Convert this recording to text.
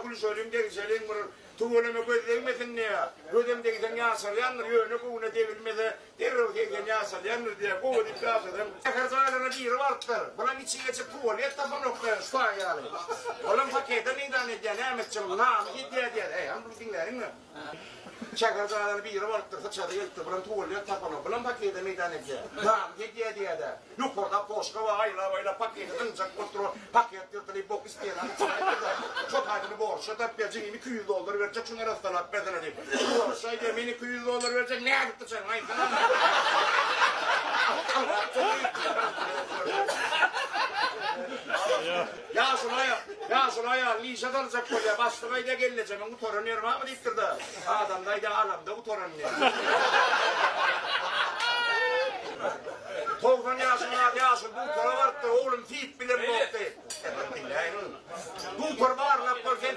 Gülüşeliň, degişeliň bir. Tüweleme göz degmesin diýýär. Gözem degseň ýaşalýandyr, ýöne göwne degilmese derrew 80 ýaşalýandyr diýýär. Gowy diýip ýaşasaň. Şäher jaýlaryna biri barypdyr. Bulam içi geçip tuwalet tapanoklar, şu taý ýaly. Olam pakete meýdan edýär, näme etjek, namys edýär diýýär. Eý, hany bunu diňläliň-le. Şäher jaýlaryna biri barypdyr, syçasy gelipdir, bulam tuwalet tapanok, bulam pakete meýdan edýär. Namys edýär diýýär-de. Ýokarda poşka bar, aýlap-aýlap paketi zyňjak bolup dur. Paket ýyrtylyp, bok isleýän çykaýypdyr-da. Şo taýsyny borçla tapýar, jigim 200 dollar berjek, şuny arassalap bersene diýip. Borçla aýdýar, men 200 dollar berjek, nädip dyçaryň aýtsana. Ýaşuly aýal, ýaşuly aýalyny işe saljak bolýar, başlyk aýdýar, gelnejemiň gutaran ýeri barmy diýipdir-de. Adamda aýdýar, alamda gutaran diýýär. 90 ýaşyň bar ýaşuly dugtora barypdyr, oglum siýip bilemok diýip. Diňläýiň. Dugtor barlap gör sen.